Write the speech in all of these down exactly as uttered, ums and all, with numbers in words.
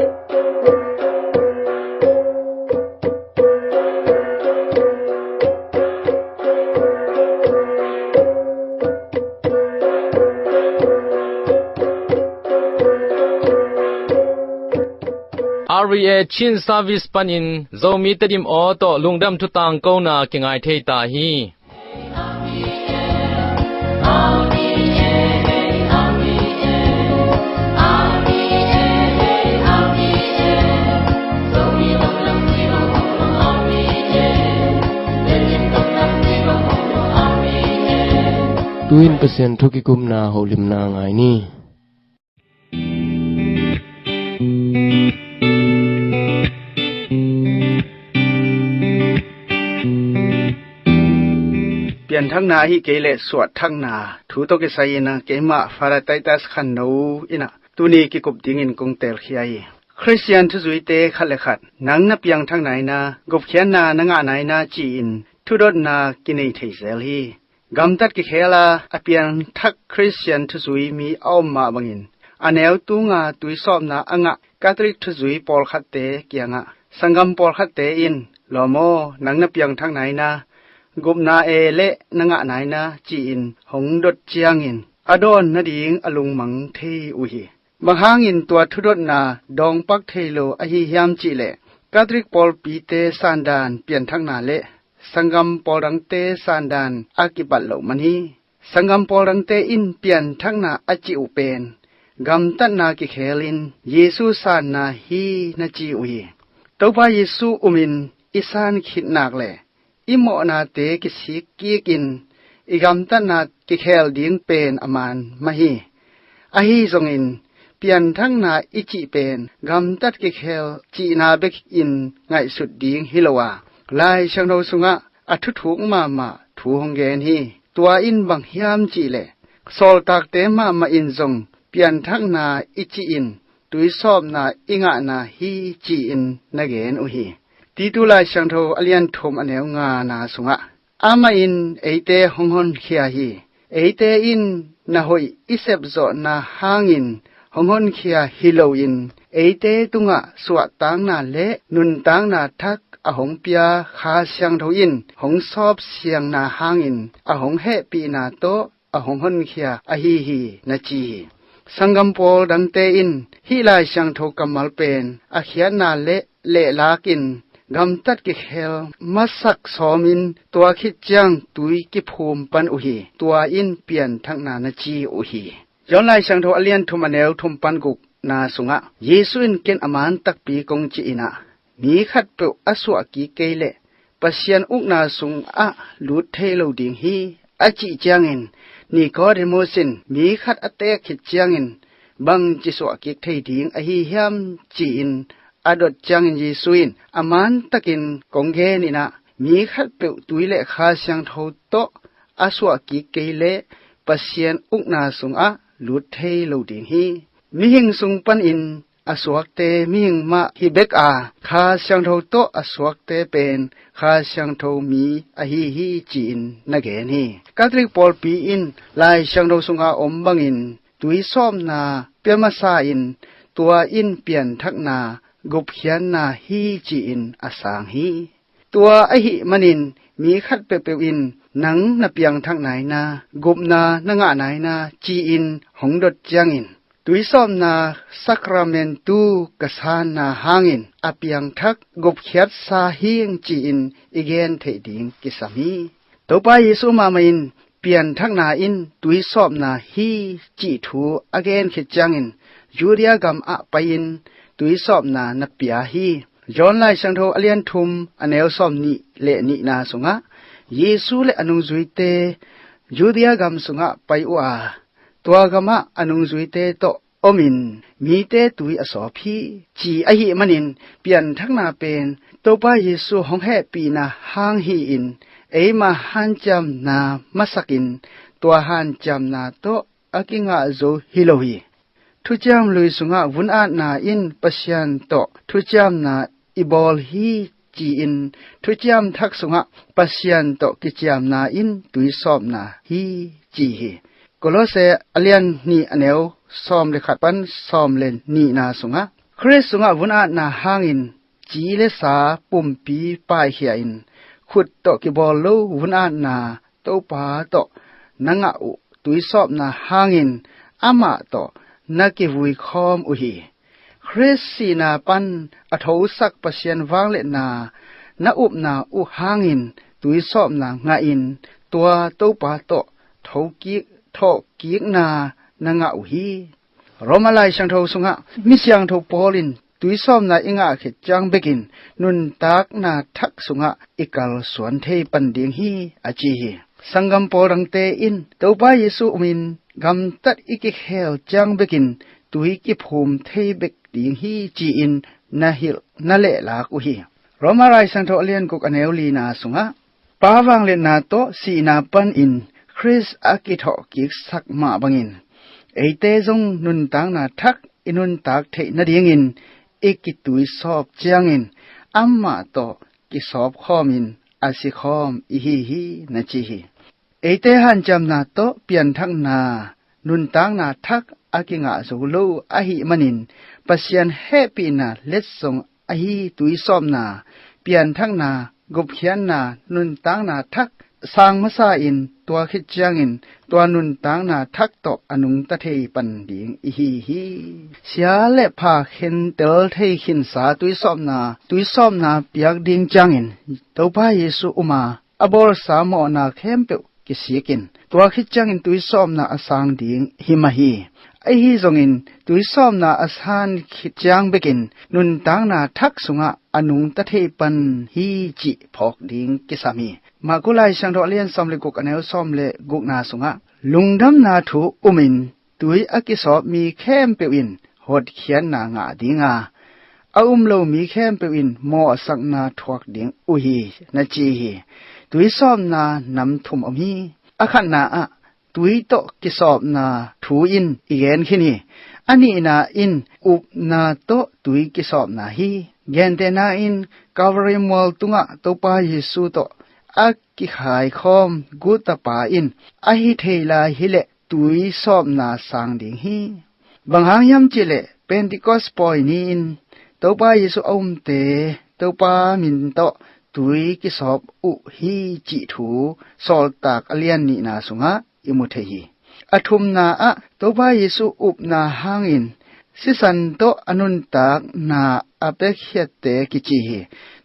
R V A Chin Service panin Zomi Tedim aw tawh lungdam thutang kona kingai thei ta hi. Tu-in Pasian thu kikupna holimna ngai ni. Pianthakna ahi kei leh suahthakna thu tawh kisai in ah keimah Father Titus Khanno in ah tuni kikup dingin kong teelkhia hi. Khristian thuzuite khat le khat nang na piangthakna in ah gupkhiatna na ngahna in ah ci-in thudotna kinei thei zel hi. Gamtat kikhel a, a piangthak Khristian thuzui mi a om mah bangin, a neu tunga tuisawpna a ngah Catholic thuzui pawlkhatte kiangah sanggam pawlkhatte in, "Lawm aw, nang na piangthakna in ah gupna e leh na ngahna in ah," ci-in hong dot ciangin a dawn nading a lungmang thei uh hi. Bang hangin tua thudotna dawngpak thei lo ahi hiam cih leh, Catholic pawlpite sandan pianthakna leh sanggam pawl dangte sandan a kipat loh man hi. Sanggam pawl dangte in pianthakna a cih uh pen gamtatna kikhelin Jesu sanna hi na ci uh hi. Topa Jesu umin i san khit nak leh i mawhnate kisik kikin i gamtatna kikhel ding pen a man mah hi. Ahi zongin pianthakna i cih pen gamtat kikhel cihna bekin ngaihsut ding hi lo a, Lai Siangtho sungah a thuthuk mahmah thu hong gen hi. Tua in bang hiam cih leh, sawltakte mahmah in zong pianthakna i cih in tuisawpna i ngahna hi ci-in na gen uh hi. Titu Lai Siangtho a lian thum a neu ngana sungah, "Amah in eite hong honkhia hi. Eite in na hoih i sepzawhna hangin hong honkhia hi loin, eite tungah suahtakna leh nuntakna thak a hong pia Kha Siangtho in hong sawpsiangna hangin a hong hehpihna tawh a hong honkhia ahi hi," na ci hi. Sanggam pawl dangte in hih Lai Siangtho kammal pen a khiatna leh lehlakin gamtat kikhel masak sawmin tua khit ciang tui kiphum pan uh hi. Tua in pianthakna na ci uh hi. John Lai Siangtho a lian thum a neu thum pan gukna sungah Jesu in, "Ken a man takpi kong ci in ah, mi khatpeuh a suah kik kei leh Pasian ukna sungah lut thei lo ding hi," a cih ciangin Nicodemus in, "Mi khat a teek khit ciangin bangci suah kik thei ding ahi hiam?" ci-in a dot ciangin Jesu in, "A man takin kong gen in ah, mi khatpeuh tui leh Kha Siangtho tawh a suah kik kei leh Pasian ukna sungah lut thei lo ding hi. Mihing sung panin a suakte mihing mah hi bek a, Kha Siangtho tawh a suakte pen Kha Siangtho mi ahi hi," ci-in na gen hi. Catholic pawlpi in Lai Siangtho sunga om bangin tuisawpna pia masa in, tua in pianthakna, gupkhiatna hi ci-in a sang hi. Tua ahih manin mi khat peuhpeuh in nang na piangthakna in ah, gupna na ngahna in ah ci-in hong dot ciangin, tuisawpna sakramentu ka sanna hangin a piangthak gupkhiatsa hing ci-in i gen theih ding kisam hi. Topa Jesu mahmah in pianthakna in tuisawpna hi cih thu a gen khit ciangin Judea gam ah pai-in tuisawpna na pia hi. John Lai Siangtho a lian thum a neu sawm nih le nihna sungah Jesu le a nungzuite Judea gam sungah pai uh a, tua gamah a nungzuite tawh omin mite tui a sawp hi, ci ahih manin pianthakna pen Topa Jesu hong hehpihna hang hi-in eima hanciamna masakin tua hanciamna tawh a kingah zo hi lo hi. Thuciam Lui sungah vun atna in Pasian tawh thuciamna i bawl hi ci-in, Thuciam Thak sungah Pasian tawh kiciamna in tuisawpna hi ci hi. Kolose a lian nih a neu sawm le khat pan sawm le nihna sungah Khrist sungah vun-atna hangin ci le sa pumpi paikhia-in, khut tawh kibawl lo vun-atna Topa tawh na ngah uh tuisawpna hangin amah tawh na kivui khawm uh hi. Khrist sihna pan a thosak Pasian vangliatna na upna uh hangin tuisawpna ngahin tua Topa tawh thokik thawhkikna na ngah uh hi. Roma Lai Siangtho sungah mi siangtho Paul in tuisawpna i ngah khit ciang bekin nuntakna thak sungah i kalsuan thei pan ding hi, a ci hi. Sanggam pawl dangte in Topa Jesu umin gamtat i kikhel ciang bekin tui kiphum thei bek ding hi ci-in na hilh na lehlak uh hi. Roma Lai Siangtho a lian guk a neu lina sungah Pa vangliatna tawh sihna panin Khrist a kithawhkiksak mah bangin eite zong nuntakna thak i nuntak theih nadingin i kituisawp ciangin amah tawh kisawp khawmin a si khawm i hi hi, na ci hi. Eite hanciamna tawh pianthakna nuntakna thak a kingah zo lo ahih manin Pasian hehpihna letsong ahi tuisawpna, pianthakna, gupkhiatna, nuntakna thak sang masa in tua khit ciangin tua nuntakna thak tawh a nungta thei pan ding i hi hi. Sia le pha khentel thei khinsa tuisawpna, tuisawpna piak ding ciangin Topa Jesu uma a bawlsa mawhna khempeuh kisikin tua khit ciangin tuisawpna a sang ding hi mah hi. Ahi zongin tuisawpna a san khit ciang bekin nuntakna thak sungah a nungta thei pan hi cih phawk ding kisam hi. Marku Lai Siangtho a lian sawm le guk a neu sawm le gukna sungah lungdamna thu umin tui a kisawp mi khempeuh in hotkhiatna ngah dinga, a um lo mi khempeuh in mawhsakna thuak ding uh hi, na ci hi. Tuisawpna nam thum om hi. A khatna ah tui tawh kisawpna thu in i gen khin hi. A nihna in upna tawh tui kisawpna hi. Gentehna in Calvary mual tungah Topa Jesu tawh a kikhaikhawm guttapa in a hi thei lai hileh tuisawpna sang ding hi. Bang hang hiam cihleh Pentecost pawi ni-in Topa Jesu a umte Topa min tawh tui kisawp uh hi cih thu Sawltak a lian nihna sungah i mu thei hi. A thumna ah Topa Jesu upna hangin sisan tawh a nuntakna a piakhiatte kici hi.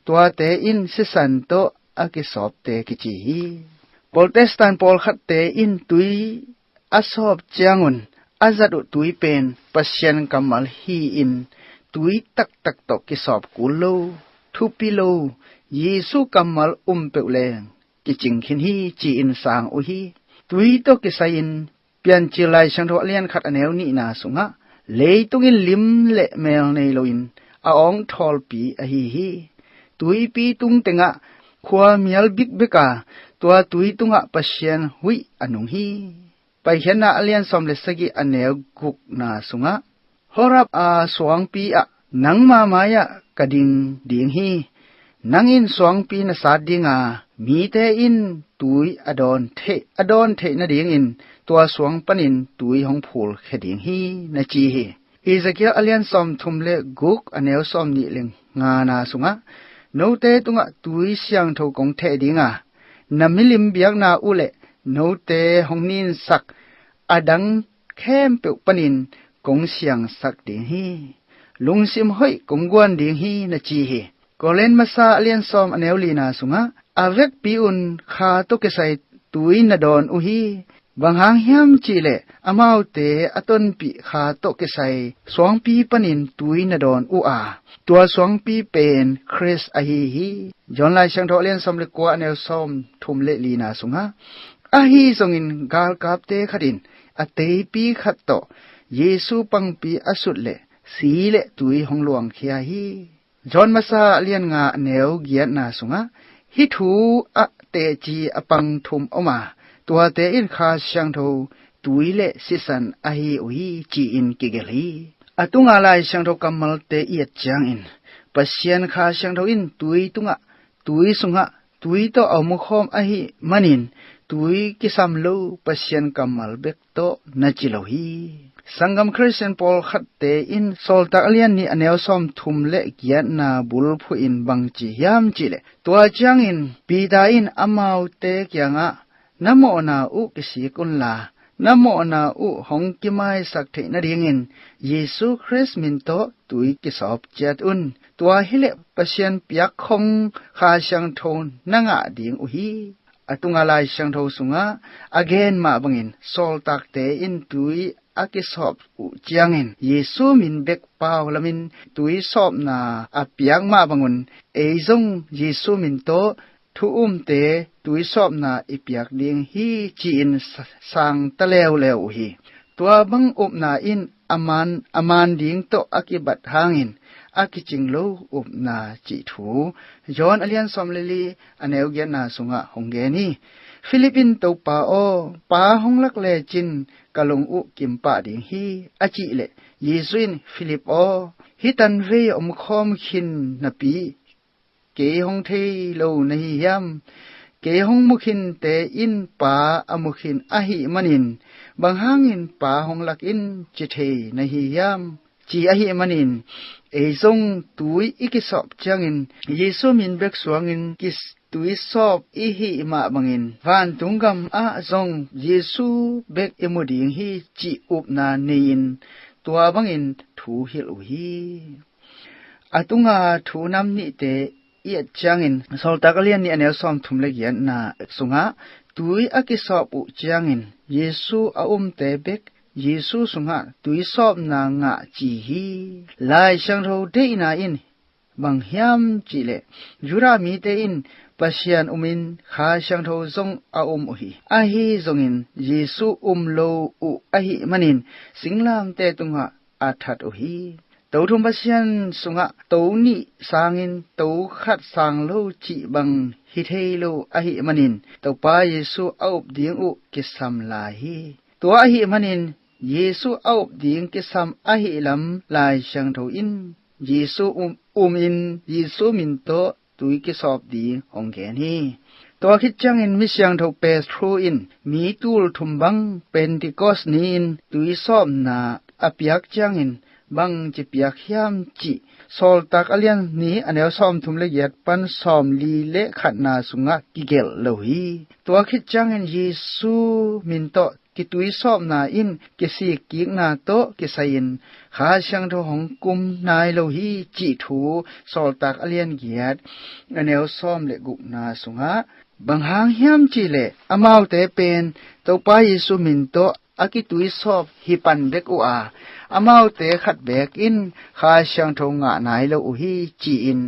Tuate in sisan tawh a kisawpte kici hi. Protestant pawlkhatte in tui a sawp ciangun a zat uh tui pen Pasian kammal hi-in tui taktak tawh kisawp kul lo, thupi lo, Jesu kammal um peuh leng kicing khin hi ci-in sang uh hi. Tui tawh kisai-in Piancil Lai Siangtho a lian khat a neu nihna sungah leitung in lim le mel nei loin a awngthawlpi ahi hi. Tuipi tung tengah khua mial bikbek a, tua tui tungah Pasian huih a nung hi. Paikhiatna a lian sawm le sagih a neu gukna sungah Horeb a suangpi ah nangma mai-ah ka ding ding hi. Nang in suangpi na sat dinga, mite in tui a dawn theih a dawn theih nadingin tua suang panin tui hong phulkhia ding hi, na ci hi. Ezekiel a lian sawm thum le guk a neu sawm nih le ngana sungah note tungah tui siangtho kong theh dinga, na milim biakna uh le note hong ninsak a dang khempeuh panin kong siangsak ding hi. Lungsim hoih kong guan ding hi, na ci hi. Korin masa a lian sawm a neu lina sungah a vekpi un kha tawh kisai tui na dawn uh hi. Bang hang hiam cihleh amaute a tonpih kha tawh kisai suangpi panin tui na dawn uh a, tua suangpi pen Khrist ahi hi. John Lai Siangtho a lian sawm le kua a neu sawm thum le lina sungah ahi zongin galkapte khat in a teipi khat tawh Jesu pangpi a sut leh si le tui hong luangkhia hi. John masa a lian nga a neu giatna sungah hih thu ah teci a pang thum om a, tuate in Kha Siangtho tui le sisan ahi uh hi ci-in kigelh hi. A tunga Lai Siangtho kammalte i et ciangin Pasian Kha Siangtho in tui tungah tui sungah tui tawh a om khawm ahih manin tui kisam lo Pasian kammal bek tawh na ci lo hi. Sanggam Khristian pawlkhatte in Sawltak a lian nih a neu sawmthum le giatna bulphuh in bang ci hiam cihleh, tua ciangin Peter in amaute kiangah, "Na mawhna uh kisik unla, na mawhna uh hong kimaisak theih nadingin Jesu Khrist min tawh tui kisawp ciat un. Tua hileh Pasian piakkhong Kha Siangtho na ngah ding uh hi. A tunga Lai Siangtho sungah a gen mah bangin sawltakte in tui a kisawp uh ciangin Jesu min bek pau lamin tui sawpna a piak mah bangun ei zong Jesu min tawh thu umte tui sawpna i piak ding hi," ci-in sa-, sang ta leuleu uh hi. Tua bang upna in a man, a man ding tawh a kibat hangin a kicing lo upna cih thu John a lian sawm le li a neu giatna sungah hong gen hi. Philip in, "Topa aw, Pa hong lak lecin ka lung uh kimpah ding hi," a cih leh, Jesu in, "Philip aw, hih tanvei omkhawm khin napi kei hong thei lo na hi hiam? Kei hong mukhinte in Pa a mukhin ahih manin, bang hangin Pa hong lak in ci thei na hi hiam?" ci ahih manin, ei zong tui i kisawp ciangin Jesu min bek suangin kis-, tui sawp i hih mah bangin vantung gamah zong Jesu bek i mu ding hi cih upna nei-in tua bangin thu hilh uh hi. A tunga thu nam nihte i et ciangin Sawltak a lian nih a neu sawmthum le giatna sungah tui a kisawp uh ciangin Jesu a umte bek Jesu sungah tui sawpna ngah ci hi. Lai Siangtho deihna in bang hiam cihleh, Judah mite in Pasian umin Kha Siangtho zong a um uh hi. Ahi zongin Jesu um lo uh ahih manin singlamteh tungah a that uh hi. To thum Pasian sungah to nih sangin to khat sang lo cih bang hi thei lo ahih manin Topa Jesu a up ding uh kisam lai hi. Tua ahih manin Jesu a up ding kisam ahih lam Lai Siangtho in Jesu um, umin Jesu min tawh tui kisawp ding hong gen hi. Tua khit ciangin mi siangtho Petru in mi tul thum bang Pentecost ni-in tui sawpna a piak ciangin bang ci piak hiam cih Sawltak a lian nih a neu sawmthum le giat pan sawmli le khatna sungah kigelh lo hi. Tua khit ciangin Jesu min tawh kitui sawpna in kisik kikna tawh kisai-in Kha Siangtho hong kum nai lo hi cih thu Sawltak a lian giat a neu sawm le gukna sungah bang hang hiam cihleh, amaute pen Topa Jesu min tawh a kitui sawp hi pan bek uh a, amaute khat beek in Kha Siangtho ngah nai lo uh hi ci-in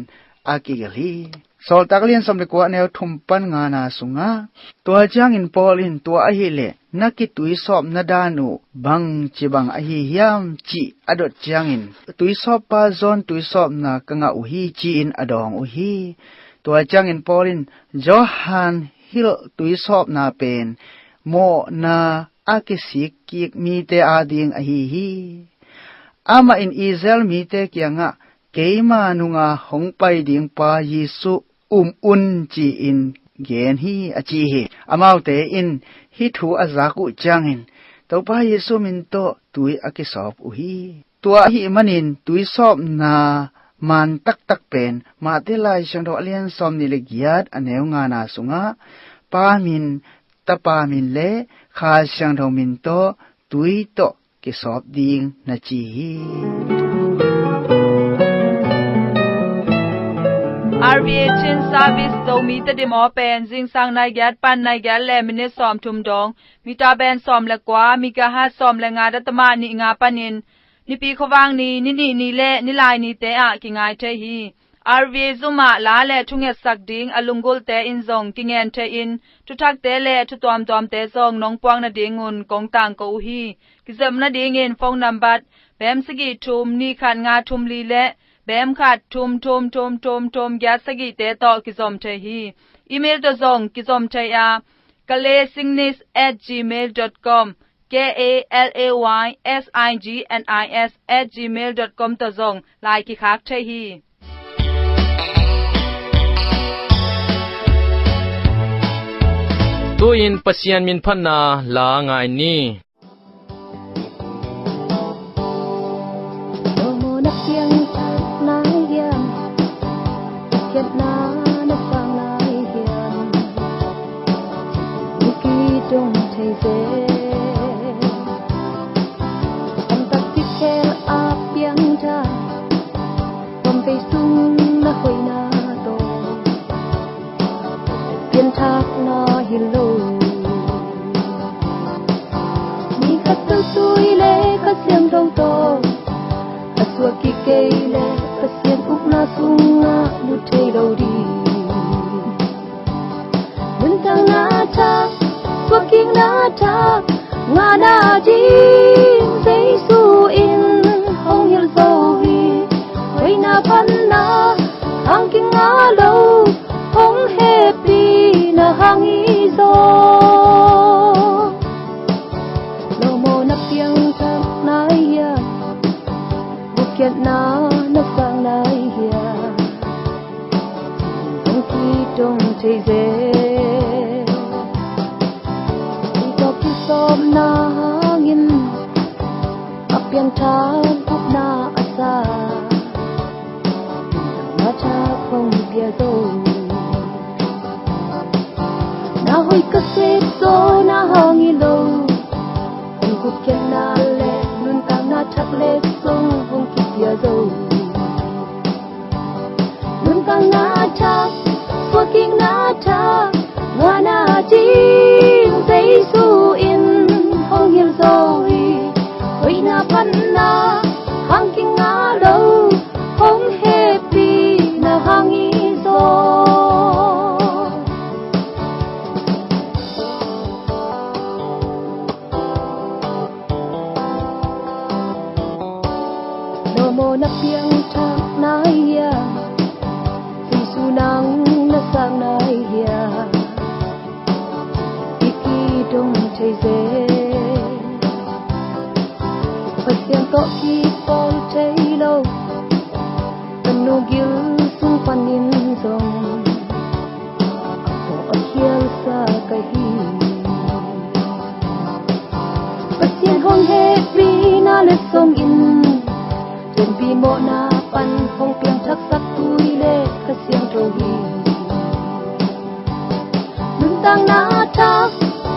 a kigelh hi. Sawltak lian sawm le kua a neu thum pan ngana sungah, tua ciangin Paul in, "Tua ahih leh na kitui sawpna dan uh bang ci bang ahi hiam?" cih a dot ciangin, "Tuisawppa John tuisawpna ka ngah uh hi," ci-in a dawng uh hi. Tua ciangin Paul in, "Johan hilh tuisawpna pen mawhna a kisik kik mite ading ahi hi. Amah in Israel mite kiangah, 'Keima nunga hong pai ding pa Jesu um un,' ci-in gen hi," a ci hi. Amaute in hih thu a zak uh ciangin Topa Jesu min tawh tui a kisawp uh hi. Tua ahih manin tuisawpna man taktak pen Mate Lai Siangtho a lian sawm nih le giat a neu ngana sungah, "Pa min, Tapa min le Kha Siangtho min tawh tui tawh kisawp ding," na ci hi. R V A Chin Service Zomi Tedim aw pen zingsang nai giat pan nai giat le minit sawm thum dong, mita band sawm le kua, megahertz sawm le nga data mah nih nga panin Nipi khuavang ni, ni nih ni le ni lai nite ah kingai thei hi. R V A Zoom ah la le thungetsak ding a lunggulhte in zong kingen thei in, thuthakte le thu tuamtuamte zong nong puak nadingun kong tangko uh hi. Kizopna dingin phone number bem sagih thum nih khat nga thum li le bem khat thum thum thum thum thum giat sagihte tawh kizom thei hi. Email tawh zong kizom thei a, kalaysignis at gmail dot com, K A L A Y S I G N I S at gmail dot com tawh zong lai kikhak thei hi. Tu-in Pasian min phatna la ngai ni. Lawmawna piangthak nai hiam? Khiatna na sang nai hiam? Miki dong thei zel. Tam tak ci khel a piangthak, tua vei sung na hoihna tawh pianthakna hi lo. Mi khat tawh tui le Kha Siangtho tawh a suak kik kei leh Pasian ukna sungah lut thei lo ding. Nuntakna thak, suakkikna thak ngahna ding Jesu in hong hilh zo hi. Hoihna phatna hang kingah lo, hong hehpihna hang hi zaw. Lawmawna piangthak nai hiam? Gupkhiatna na sang nai hiam? Hong kidong thei zel. Kei tawh kisawpna hangin a piangthak gupna a sa, na thak hong pia zo. Na hoih ka sep zaw na hang hi lo. Hong gupkhiatna le nuntakna thak le zong hong kipia zo. Nuntakna thak, suakkikna thak ngahna ding Jesu in hong hilh zo hi. Hoihna phatna hang kingah lo, hong hehpihna hang hi zaw. Lawmawna piangthak nai hiam? Jesu nang na sang nai hiam? I kidong thei zel. Pasian tawh kipawl thei lo, ka nu gil sung panin zong a khawh a khialsa ka hi. Pasian hong hehpihna le song in, pianpih mawhna pan hong piangthaksak tui le Kha Siangtho hi. Nuntakna thak,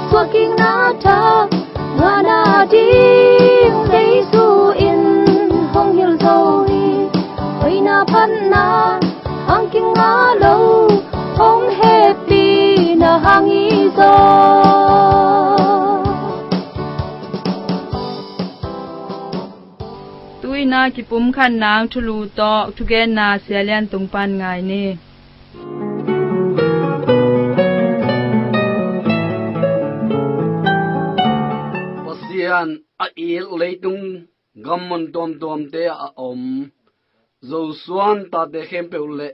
suakkikna thak ngahna ding Jesu in hong hilh zo hi. Hoihna phatna hang kingah lo, hong hehpihna hang hi zaw. Tu-in a kipumkhat nang thulu tawh thugenna Sia Lian Tung pan ngai ni. Pasian a it leitung gammun tuamtuamte a om Zosuan tate khempeuh le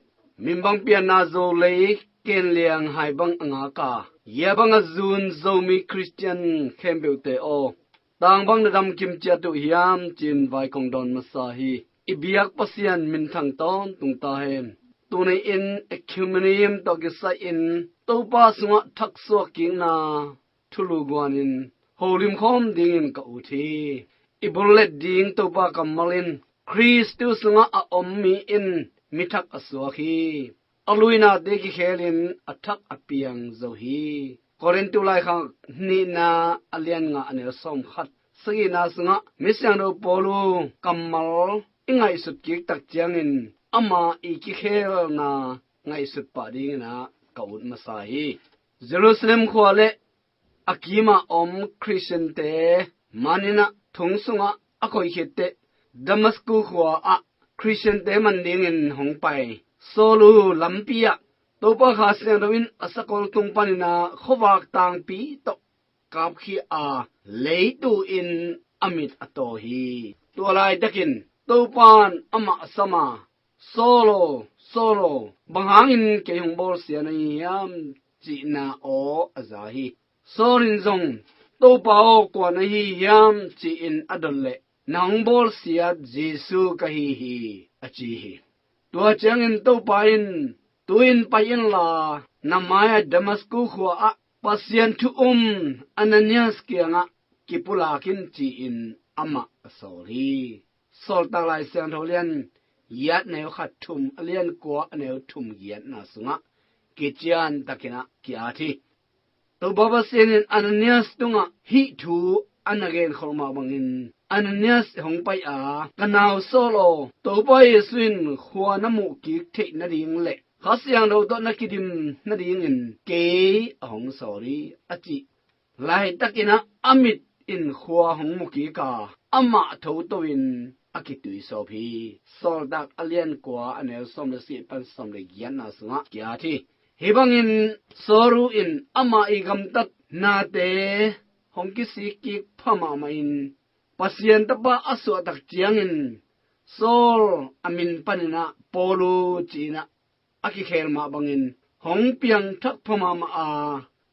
minbang pianna Zolei kenliang hai bang a ngaka, yia bang a zun Zomi Khristian khempeuhte aw, tang bang na damkim ciat uh hiam ci-in vai kong dawn masa hi. I biak Pasian minthang tawntung ta hen. Tuni-in Ecumenium tawh kisai-in Topa sungah thaksuak kikna thulu guanin holim khawm dingin ka ut hi. I bullet ding Topa kammal in Khristu sungah a om mi in mi thak a suak hi. A luinate kikhelin a thak a piang zo hi. Korintu laikhak nihna a lian nga a neu sawm khat, sagihna sungah misiangtho Paulu kammal i ngaihsut kik tak ciangin ama i kikhelna ngaihsut pah dingin ah ka ut masa hi. Jerusalem khua le a kimah om Khristiante maninah thong sungah a koih khitteh Damasku khua ah Khristiante man dingin hong pai Saulu lampi ah Topa Kha Siangtho in a sakol tung paninah khuavak tangpi tawh kapkhia a, leitu in a mit a taw hi. Tua laitakin Topan amah sama, Saulu, Saulu, bang hangin kei hong bawlsia na hi hiam? Cihna aw a za hi. Saul in zong, Topa aw, kua na hi hiam? Ci-in a dot leh, na hong bawlsiat Jesu ka hi hi, a ci hi. Tua ciangin Topa in, tu-in pai inla, na mai-ah Damasku khua ah Pasian thu um Ananias kiangah kipulak in ci-in amah a sawl hi. Sawltak Lai Siangtho lian giat neu khat thum, a lian kua a neu thum giatna sungah kician takinah ki-at hi. Topa Pasian in Ananias tungah hih thu a na genkhol mah bangin Ananias hong pai a, "Ka nau Saul aw, Topa Jesu in khua na muh kik theih nading le Kha Siangtho tawh na kidim nadingin kei a hong sawl hi," a cih laitakinah a mit in khua hong mu kik a, amah thoto in a kituisawp hi. Sawltak a lian kua a neu sawm le sih pan sawm le giatna sungah ki-at hi. Hih bangin Saul in amah i gamtat nate hong kisik kik pha mahmah in Pasian tapa a suahtak ciangin Saul a min paninah Paulu ci-inah a kikhel mah bangin hong piangthak pha mahmah a,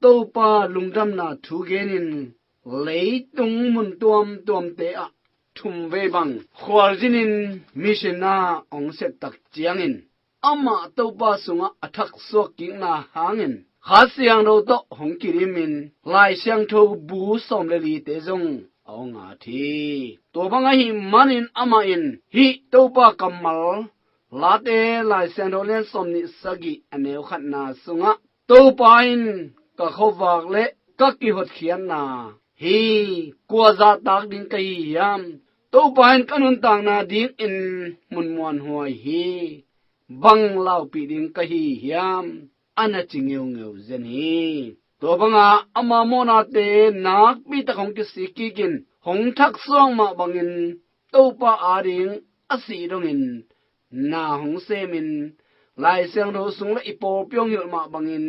Topa lungdamna thu genin leitung mun tuamtuamte ah thumvei bang khualzinin mission a hong septak ciangin amah Topa sungah a thaksuak kikna hangin Kha Siangtho tawh hong kidimin Lai Siangtho bu sawm le lite zong a hong at hi. Tua bang ahih manin amah in hih Topa kammal Late Lai Siangtho lian sawm nih sagih a neu khatna sungah, "Topa in ka khuavak le ka kihotkhiatna hi, kua zahtak ding ka hi hiam? Topa in ka nuntakna dingin mun muanhuai hi, bang laupih ding ka hi hiam?" a na ci ngeungeu zen hi. Tua banga ama mawhnate nakpi tak hong kisik kikin hong thaksuak mah bangin Topa ading a sih dongin na hong semin Lai Siangtho sung le i pawlpi hong hilh mah bangin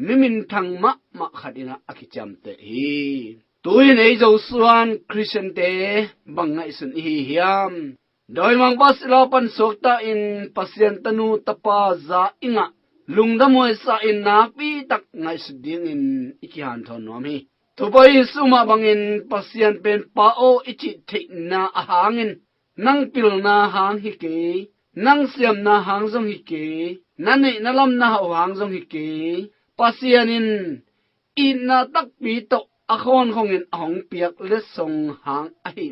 mi minthang mahmah khat inah a kiciamteh hi. Tuhin ei Zosuan Khristiante bang ngaihsun i hi hiam? Dawimangpa sila pan suakta in Pasian tanu tapa za i ngah lungdamhuaisa in nakpi tak ngaihsut dingin i kihanthawn nuam hi. Topa Jesu mah bangin Pasian pen Pa aw i cih theihna a hangin nang pilna hang hi kei, nang siamna hang zong hi kei, na neih na lam na hauh hang zong hi kei. Pasian in itna takpi tawh a khawnkhongin a hong piak letsong hang ahi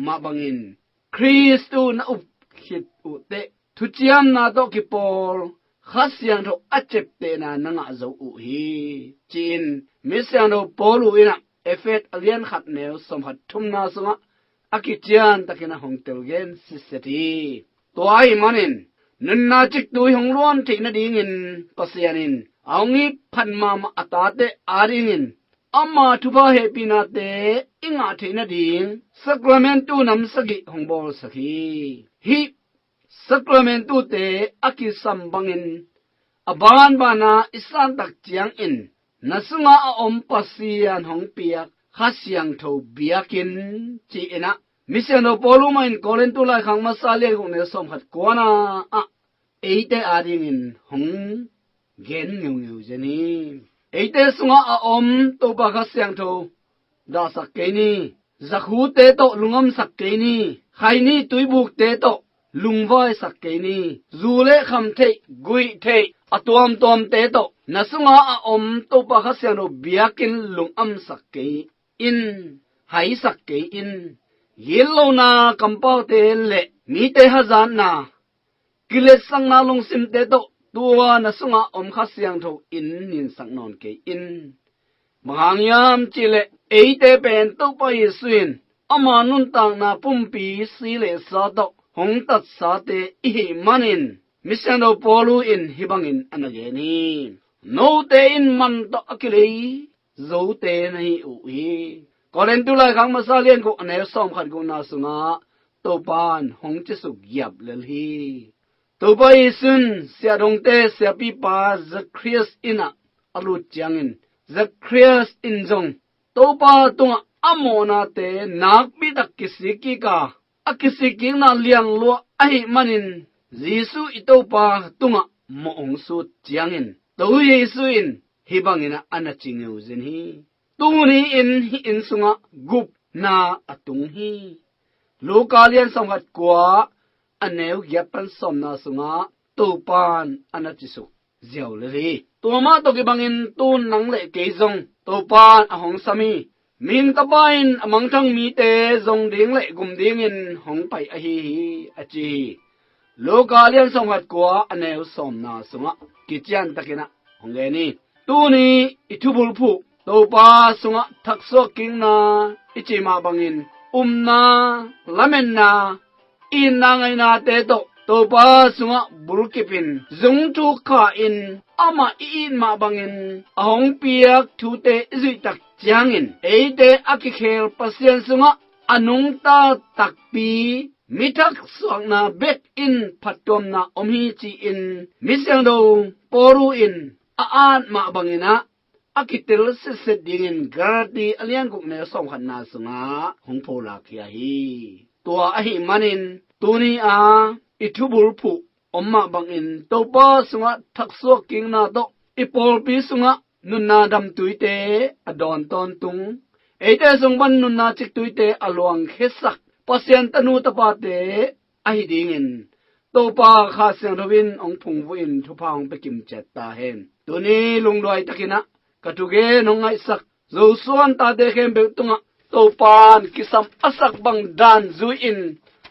mah bangin Khristu na up khit uh teh thuciamna tawh kipawl Kha Siangtho a ceptehna na ngah zo uh hi, ci-in Misiangtho Paulu inah Efet a lian khat neu sawm khat thumna sungah a kician takin a hong telgen sitset hi. Tua ahih manin nunna ciktu i hong luan theih nadingin Pasian in a hong iphat mahmah a tate adingin ama thupha hehpihnate i ngah theih nading Sacramentu nam sagih hong bawlsak hi. Hih Sacramentute a kisam bangin a banbana i santak ciangin na sunga a om Pasian hong piak Kha Siangtho biakinn ci-inah Misiangtho Paulu mah in Korintu laikhak masa lian guk neu sawm khat kuana ah eite adingin hong gen ngeungeu zen hi. Eite sungah a om Topa Kha Siangtho dahsak kei ni. Zakhute tawh lungamsak kei ni. Khaini tuibukte tawh lungvaisak kei ni. Zu le kham theih, guih theih a tuamtuamte tawh na sunga a om Topa Kha Siangtho biakinn lungamsak kei in, haisak kei in. Gitlohna kampaute le mite hazatna, kiletsakna lungsimte tawh tua na sungah om Kha Siangtho in ninsak nawn kei in. Bang hang hiam cihleh eite pen Topa Jesu in ama nuntakna pumpi si le sa tawh hong tatsate i hih manin Misiangtho Paulu in hih bangin a na gen hi. Note in man tawh a kilei zote na hi uh hi. Korintu laikhak masa lian guk a neu sawm khat gukna sungah Topan hong cisuk giap lel hi. Topa Jesu in siahdongte siapipa Zakrias innah a lut ciangin Zakrias in zong Topa tungah a mawhnate nakpi tak kisik kik a, a kisik kikna lianluah ahih manin Jesu i Topa tungah mawh hong sut ciangin Topa Jesu in hih bangin a na ci ngeu zen hi. Tuni in hih inn sungah gupna a tung hi. Luka lian sawm khat kua a neu giat pan sawmna sungah Topan a na cisuk ziau lel hi. Tua mah tawh kibangin tun nang le kei zong Topan a hong sam hi. Mihing Tapa in a mangthang mite zong ding le gum dingin hong pai ahi hi, a ci hi. Luka lian sawmkhat kua a neu sawmna sungah kician takin ah hong gen hi. Tuni i thubulphuh Topa sungah thaksuak kikna i cih mah bangin umna, lametna, itna ngeinate tawh Topa sungah bulkipin zungthuk kha-in amah i it mah bangin a hong piak thute i zuih tak ciangin eite a kikhel Pasian sungah a nungta takpi mi thaksuakna bek in phattuamna om hi ci-in mi siangtho Paulu in a at mah bangin ah a kitel sitset dingin Galati a lian guk neu sawmkhatna sungah hong pholak hi ahi. Tua ahih manin tuni a i thubulphuh om mah bangin Topa sungah thaksuak kikna tawh i pawlpi sungah nunna damtuite a dawn tawntung, eite sung pan nunna ciktuite a luangkhiasak Pasian tanu tapate ahi dingin Topa Kha Siangtho in hong phungvuhin thupha hong pia kimciat ta hen. Tuni lungduai takin ah ka thugen hong ngaihsak Zosuan tate khempeuh tungah Topan kisam a sak bang dan zui-in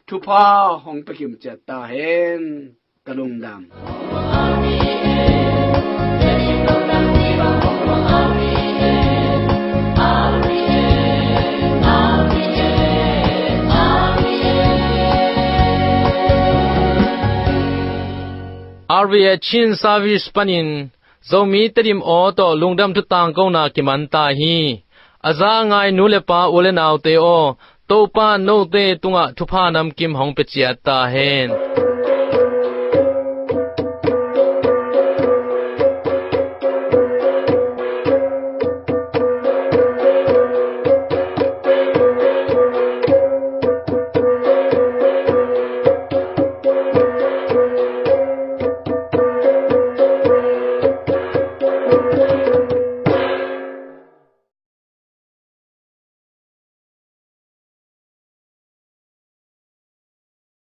thupha hong pia kimciat ta hen. Ka lungdam. R V A Chin Service panin Zomi Tedim aw tawh lungdam thu tangkona kiman ta hi. A za a ngai nu le pa, u le naute aw, Topa note tungah thupha namkim hong pia ciat ta hen.